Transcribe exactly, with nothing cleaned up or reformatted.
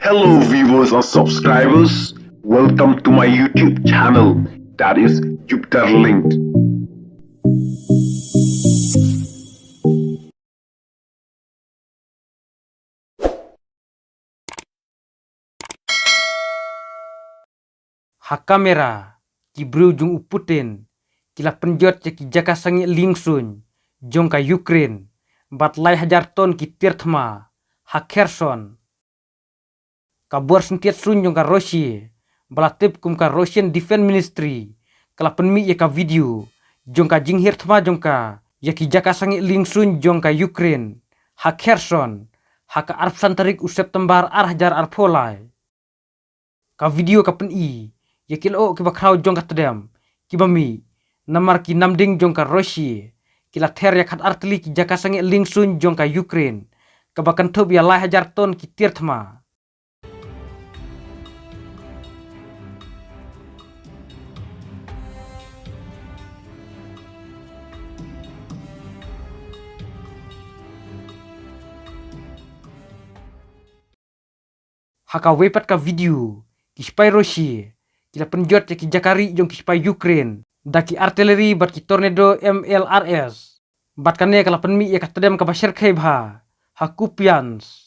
Hello, viewers and subscribers. Welcome to my YouTube channel, that is Jupiter Linked. Ha kamera, ki briew jong u Putin ki la pynjot ïa ki jaka sangeh liengsuiñ jong ka Ukraine bad lai hajar ton ki tiar thma ha Kherson. Ka bor syntiat suiñ jong ka Russia, ba la tip kum ka Russian Defense Ministry, ka la pynmih ïa ka video jong ka jinghiar thma jong ka ïa ki jaka sangeh liengsuiñ jong ka Ukraine ha Kherson ha ka arphew san tarik u September ar hajar arphew lai. Ka video ka pyni ïa ki lyoh kiba khraw jong ka tdem kiba mih namar ki namding jong ka Russia ki la ther ïa khatar tylli ki jaka sangeh liengsuiñ jong ka Ukraine, kaba kynthup ïa lai hajar ton ki tiar thma. Ha kawei pat ka video, ki sipai Russia ki la pynjot ïa ki jaka rieh jong ki sipai Ukraine da ki artillery bad ki Tornado M L R S. Bad kane ka la pynmih ïa ka tdem kaba shyrkhei bha ha Kupiansk.